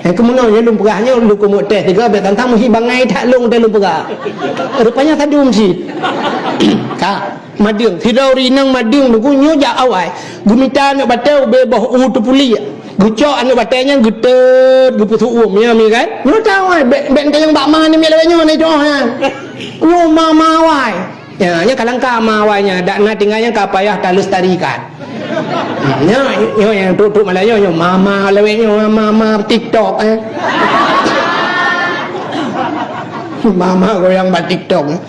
Nyang keumeunong nyoe lôn peugah nyoe, lôn keumeung teh tiga, bèk tantang meuhi bangai that lôn teh lôn peugah. Rupanya sadum cit. Ka, madeueng. Sidroe ureuëng inong madeueng Teungku nyoe jak awai. Geumita aneuk batèe ubé boh u teupuliek. Geucok aneuk batèe nyan geuteut, geupeusu'uem. Ya, mi kan? Nyoe ta awai. Bèk, bèk tanyong bak ma ni, mi lawét nyoe na itu, ha. Nyoe ma, ma awai. Ya, nyan ka langka ma awai nyan, dak na tinggai nyan ka payah talestarikan. Nyan, nyoe nyang trok-trok malam nyoe, nyoe mama lawét nyoe, mama TikTok, eh. Mama goyang bak TikTok, eh.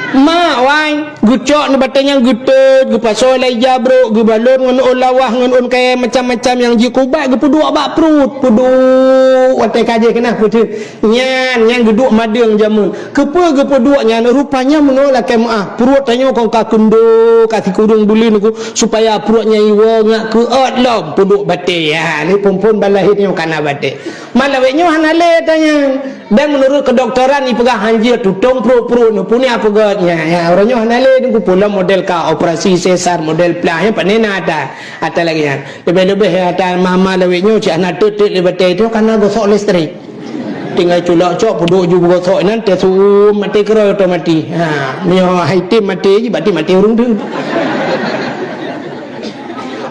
Ma, wai, geucok nibak batèe nyan geuteut, geupasoe lam ija brok, geubalon ngon ôn lawah, ngon ôn kayèe macam-macam nyang jikeubat, geupeuduek bak pruet, peuduek watèe ka jih keunan peuteut. Nyan, nyan geuduek madeueng jameun. Keupeue geupeuduek nyan? Rupanya meunoe lakèe meu'ah. Pruet tanyoe kon ka keundo, ka sikureueng buleuen Teungku, supaya pruet nyan iwoe ngat keuôt lom peuduek batèe. Ha, lé phon-phon ban lahé nyoe kana batèe. Ma lawét nyoe hana lé tanyan. Dan meunurot keudoktoran ipeugah hanjeuet tutông pruet-pruet nyoe, peue nyang peugöt nyan. Ya, uroe nyoe hana lé Teungku, pula model ka operasi sesar, model plah, nyan pane na ata, ata lagèe nyan. Leubeh-leubeh ata mama lawét nyoe cit hana teut-teut lé batèe, itu kana gosok listrik. Tinggai culok cok peuduek ju beugosok inan teuh su'uem maté keurôi otomatis. Ha, meunyoe hai tem maté jih, berarti maté ureueng teuk.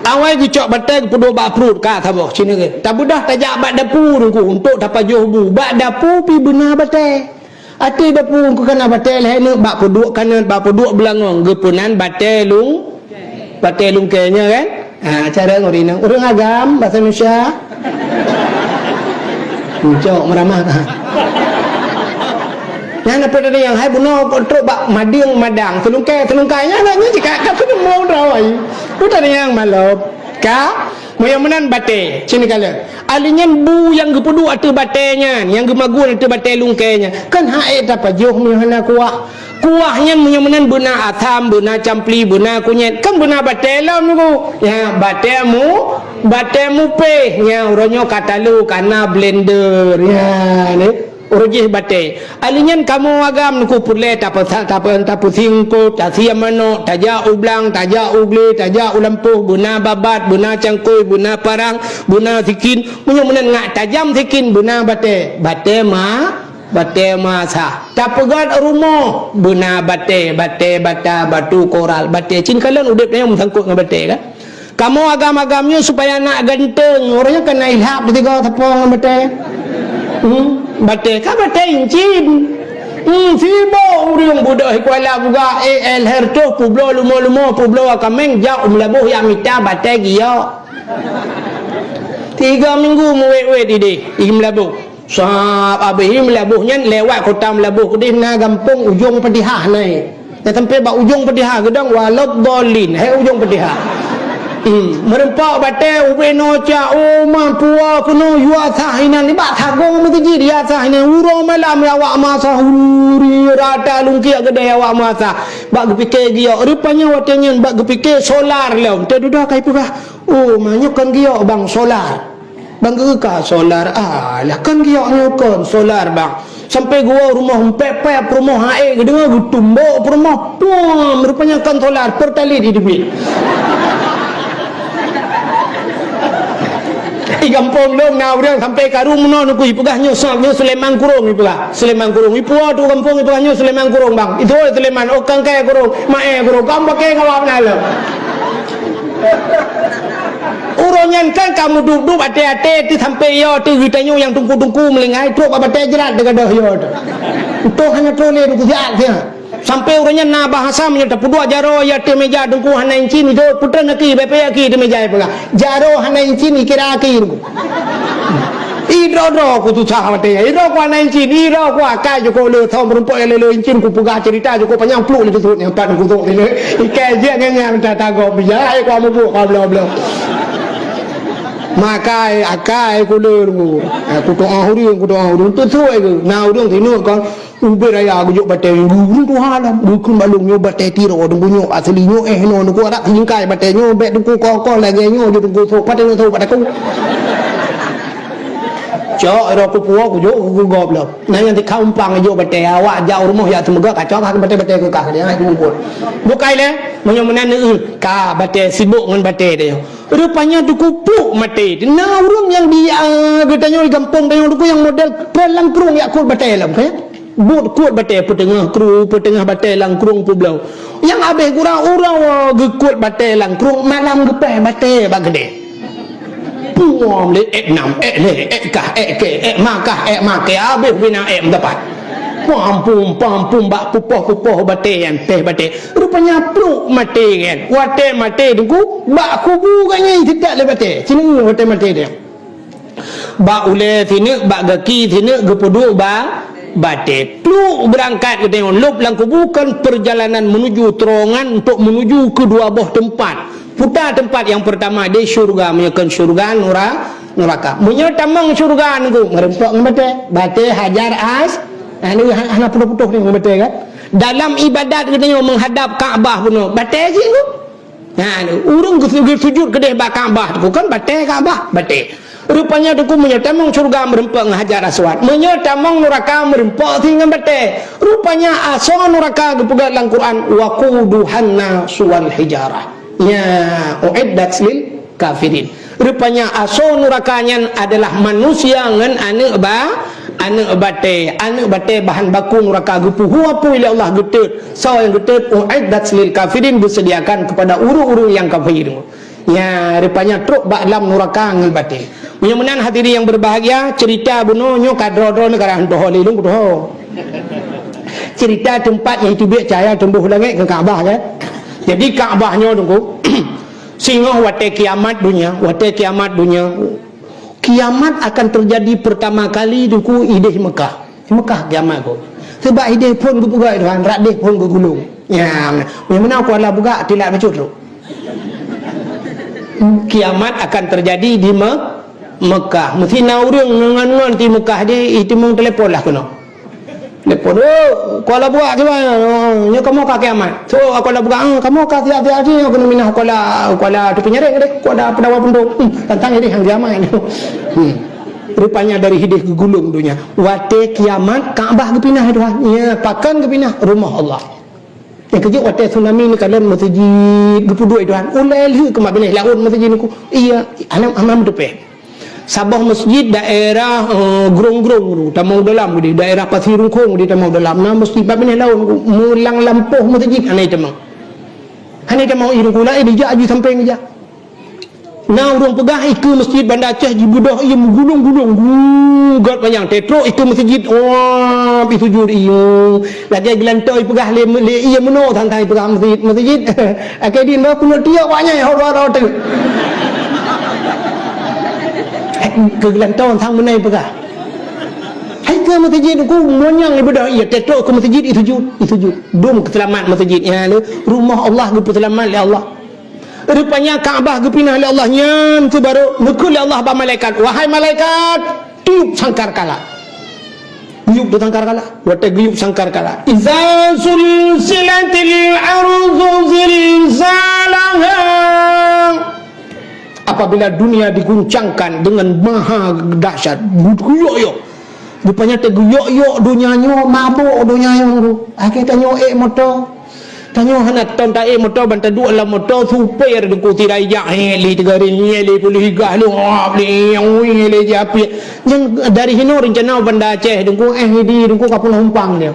Awai geucok batèe geupeuduek bak pruet ka saboh, sinoe geuh. Tabeudôh tajak bak dapu Teungku untuk tapajoh bu. Bak dapu pih beuna batèe. Ateueh dapu Teungku kana batèe lhèe neuk bak peuduek kanot, bak peuduek beulangong. Geupeunan batèe lung Batèe lungkèe nyan kan? Ha, cara ureueng inong. Ureueng agam, bahasa Indonesia. Cok meuramah ka. Nyan apa tadi nyang hai bunoe trok bak madeueng madang. Seulungkèe, seulungkèe nyan, nyan cit ka, ka seuneumong droe. Apa tadi nyang malop? Ka? Meunyoe meunan batèe, sinoe kalon. Ahli nyan bu nyang geupeuduek ateueh batèe nyan, nyang geumagun ateueh batèe lungkèe nyan. Kan hak ék tapajoh meunyoe hana kuah. Kuah nyan meunyoe meunan beuna asam, beuna campli, beuna kunyét, kan beuna batèe lom Teungku. Nyan batèe mu, batèe mupéh. Nyan uroe nyoe ka talo kana blender. Nyan, eh. Uroe jih batèe. Ahli nyan kamoe agam Teungku peureulèe tapeusa-, tapeu-, tapeusingkot, tasiam manok, tajak u blang, tajak u glé, tajak u lampôh, beuna babat, beuna cangkôi, beuna parang, beuna sikin. Meunyoe meunan ngat tajam sikin, beuna batèe. Batèe ma Batèe masa. Tapeugöt rumoh, beuna batèe, batèe bata, batu koral, batèe. Cit kalon udép nyoe meusangkot ngon batèe kan. Kamoe agam-agam nyoe supaya nak ganteng, uroe nyoe kan na ilhab teuga sapo ngon batèe. Hmm, batèe ka batèe incin. Hmm, sibok ureueng beudôh i Kuala Bugak, eh, leher toh peubloe lumoe-lumoe, peubloe kaméng, jak u Meulaboh jak mita batèe giok. Tiga minggu meuwét-wét idéh i Meulaboh. Sab abéh i Meulaboh nyan lewat kota Meulaboh keudéh na gampông Ujong Padihah na. Nyang sampai bak Ujong Padihah geudong waladhdallin, hai Ujong Padihah. Hmm, meureumpok batèe ubé noe cak, oh, ma pua keunoe yue sah inan, bak sagong meuseujid yue sah inan, uroe malam awak masa huri rata lungkiek keudéh awak masa. Bak geupike giok, rupanya watèe nyan bak geupike solar lom. Teududoe ka ipeugah, oh, ma nyoe kon giok bang, solar. Bang geuka solar, alah kan giok nyoe kon solar bang. Sampai geuwoe rumoh, empèk-pèk rumoh, hai geudeungoe geutumbok rumoh, puam, rupanya kon solar, pertalite jiteubiet. Di gampông lôn na ureueng sampai karu meunoe Teungku ipeugah nyoe sa-, nyoe Sulaiman Kurong ipeugah. Sulaiman Kurong. Ipuwoe tu gampông ipeugah nyoe Sulaiman Kurong bang. Itu Sulaiman, oh kan kaya Kurong, maé Kurong, kan pakai ngawab na lom. Uroe nyan kan ka meudup-dup até-até teuh sampoe yo teuh geutanyoe nyang tungku-tungku meulinggai trok bak batèe jrat teugadôh yo teuh. Utoh hana trok lé tungku siat siat. Sampoe uroe nyan na bahasa meunyoe tapeuduek jaroe ya teuh méja tungku hana incin idot putra naki bèk payah ki teuh méja peugah. Jaroe hana incin ikira ki tungku. Idroe-droe ku susah watèe nyan. Idroe ku hana incin, idroe ku akai jukuk le thon meurumpok nyang le incin ku peugah cerita jukuk panyang pluek le teusut nyang pat ku sok sini. Ikai jeuet nyan nyan minta tagok bijak ai ku mubuet ka bloe-bloe. Makai akai ku le ku. Eh, ku doa ureueng, ku doa ureueng teusut ke. Na ureueng sinoe kon Ubé raya geujok batèe nyoe, gurun tuha lam. Geukheun bak lôn nyoe batèe Tiro, teungku nyoe asli nyoe, eh, nyoe teungku adak singkai batèe nyoe, bèk teungku koh-koh lagèe nyoe, jeuet teungku sok, patéh nyoe sok, patéh teungku. Cok, iro kupuwoe, kujok, kugop lom. Nah, nyang tikha umpang jok batèe, awak jak u rumoh jak seumeugah, kacok, kah batèe-batèe keu kah, dia, ai, kumpul. Bukai lé, meunyoe meunan, eh, ka batèe sibok ngon batèe dia. Rupanya teungku pluek maté. Na ureueng nyang di, ah, geutanyoe di gampông tanyoe teungku nyang model peuet lam krueng jak kuet batèe lom, kan? Buet kuet batèe peuteungoh kru, peuteungoh batèe lam krueng peubloe. Nyang abéh gura uroe geukuet batèe lam krueng, malam geupèh batèe bak keudè. Puom lé, èk nam, èk lé, èk kah, èk kèe, èk ma kah, èk ma kèe, abéh bina èk meudapat. Pampum, pampum bak pupoh-pupoh batèe nyan, pèh batèe. Rupanya pluek maté nyan. Watèe maté teungku, bak kubu gobnyan siteuk lé batèe. Sineuk watèe maté dia. Bak ulèe sineuk, bak gaki sineuk, geupeuduek ba-, batèe. Pluek beurangkat geutanyoe lôb lam kubu kon peurjalanan meunuju, teurongan untuk meunuju keu dua boh teumpat. Puta teumpat nyang peurtama di syeuruga, meunyoe kon syeuruga nura-, nuraka. Meunyoe tamong syeuruga nunggu, meureumpok ngon batèe. Batèe Hajar As-, nah, ni ha-, hana putôh-putôh ni ngon batèe kan. Dalam ibadat geutanyoe meuhadab Ka'bah bunoe, batèe jih nunggu. Nah, ureueng geu-, geusujut keudeh bak Ka'bah, teungku kan batèe Ka'bah, batèe. Rupanya teungku meunyoe tamong syeuruga meureumpok ngon Hajar Aswad, meunyoe tamong nuraka meureumpok si ngon batèe. Rupanya asoe nuraka geupeugah lam Quran, "Waquduhan nasu wal hijarah." Nya, uiddat lil kafirin. Rupanya asoe nuraka nyan adalah manusia ngon aneuk ba-, aneuk batèe. Aneuk batèe bahan baku nuraka geupeuhu apui lé Allah geutot. Soe nyang geutot, uiddat lil kafirin, geuseudiakan kepada ureueng-ureueng nyang kafir. Nya, rupanya trok bak lam nuraka ngon batèe. Meunyoe meunan hadirin yang berbahagia, cerita bunoe nyoe ka droe-droe neuh ka rhah tuho lé lôn kutuho. Cerita teumpat nyang teubiet cahya teumbôh langèt keu Ka'bah kan. Jadi Ka'bah nyoe teungku, singoh watèe kiamat donya, watèe kiamat donya, kiamat akan terjadi pertama kali teungku ideh Mekah. Mekah kiamat ko. Sebab ideh phon geupeugah Tuhan, rot deh phon geugulong. Ya, nyang meunan Kuala Bugak tilak bacut tu. Kiamat akan terjadi di Me-, Mekah. Meusti na ureueng ngon-ngon di Mekah di, itimeung telepon lah keunoe. Telepon, "Oh, Kuala Bugak kiban? Oh, nyoe kamoe ka kiamat." So, Kuala Bugak, "Ah, kamoe ka siap-siap jih, nyoe keuneuk minah Kuala, Kuala Teupeu Nyareng deh, Kuala Peudawa Pundong." Hmm, tantang ideh nyang kiamat. Hmm. Rupanya dari ideh geugulong donya. Watèe kiamat, Ka'bah geupinah, ya Tuhan. Ya, pakon geupinah? Rumoh Allah. Nyang keujeuet watèe tsunami neukalon meuseujid geupeuduek, ya Tuhan. Ulèe lheueh keu bak binéh laôt meuseujid nyoe. Iya, hana, hana meuteupèh. Saboh meuseujid daerah, eh, Grong-Grong tu, tamong dalam di daerah Pasi Rungkong di tamong dalam. Na meuseujid bak binéh laôt, meulang lampôh meuseujid, hana tamong. Hana tamong, i Rungkong laén dijak aju sampéng dijak. Na ureueng peugah ikeue meuseujid Banda Aceh jibeudôh ié meugulong-gulong, gu, gèt manyang. Teutrok ikeue meuseujid, wah, pi sujud ié. Lagèe geulantoe ipeugah lé, lé ié meunoe than-than ipeugah meuseujid, meuseujid. Akhé din bah keuneuk tiok awak nyan, ho dua droe teuk. Keu geulantoe than meunoe ipeugah. Hai keu meuseujid ku manyang ibeudôh ié, teutrok keu meuseujid isujud, isujud. Dum keuselamat meuseujid. Ya, rumoh Allah geupeuseulamat lé Allah. Rupanya Ka'bah geupinah lé Allah nyan keuh barô neukheun lé Allah bak malaikat, "Wahai malaikat, tiup sangkakala." Tiup tu sangkakala. Watèe geuyup sangkakala, "Iza zulzilatil ardu zilzalaha." Apabila dunia diguncangkan dengan maha dahsyat, geuyok-yok. Rupanya teuguyok-yok donya nyoe, mabök donya nyoe. Akhé tanyoe ék moto. Tanyoe hana ton taék moto, ban taduek lam moto, supir teungku sira ijak, hé, lé tiga ri, hé, lé puluh gas, lé hop, lé nyang ui, lé jiapiet. Nyang dari hinoe reuncana Banda Aceh teungku, eh, di teungku ka peunoh umpang dia.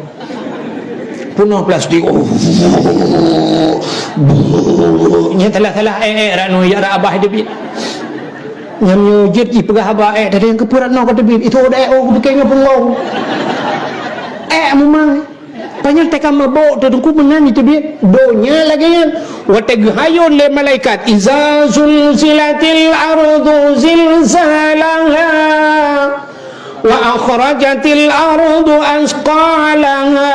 Peunoh plastik. Oh. Nyan salah-salah, eh, eh, rano, ya, ra abah teubiet. Nyang nyoe jeuet jipeugah haba, eh, tadi nyang keupeue rano ka teubiet. Itu udah, eh, oh, kupikir nyoe peungong. Eh, memang. Panyang teuka mabök teungku meunan jiteubiet. Donya lagèe nyan. Watèe geuhayôn lé malaikat, "Iza zulzilatil ardu zilzalaha." Wa akhrajatil ardu asqalaha.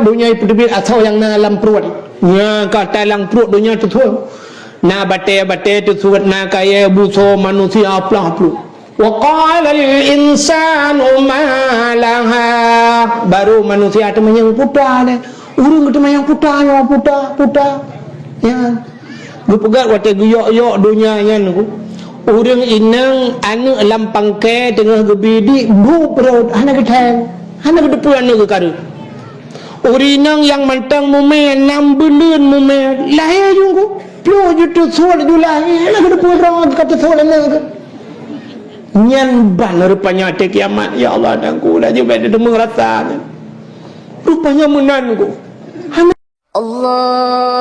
Donya ipeuteubiet asoe nyang na lam pruet. Nya ka talang pruet donya teusuet. Na batée-batée teusuet, na kayée busoe manusia plah pluek. Wa qalal insanu ma laha. Baru manusia teumanyong puta lé. Ureuëng teumanyong puta nyoe, puta, puta. Ya. Geupeugah watée geuyok-yok donya nyan, ureuëng inong aneuëk lam pangkai teungoh geubidik bu perot, hana geutheng, hana geuteupeue aneuëk geukareueng. Ureuëng inong nyang mantong mumé, nam buleuen mumé, lahé ju ku, pluek ju teusuet ju lahé, hana geuteupeue droe ka teusuet aneuëk geuh. Nyan ban rupanya até kiamat, ya Allah, dan ku laju bék teudeungoe rasa nyan. Rupanya meunan ku. Hana Allah.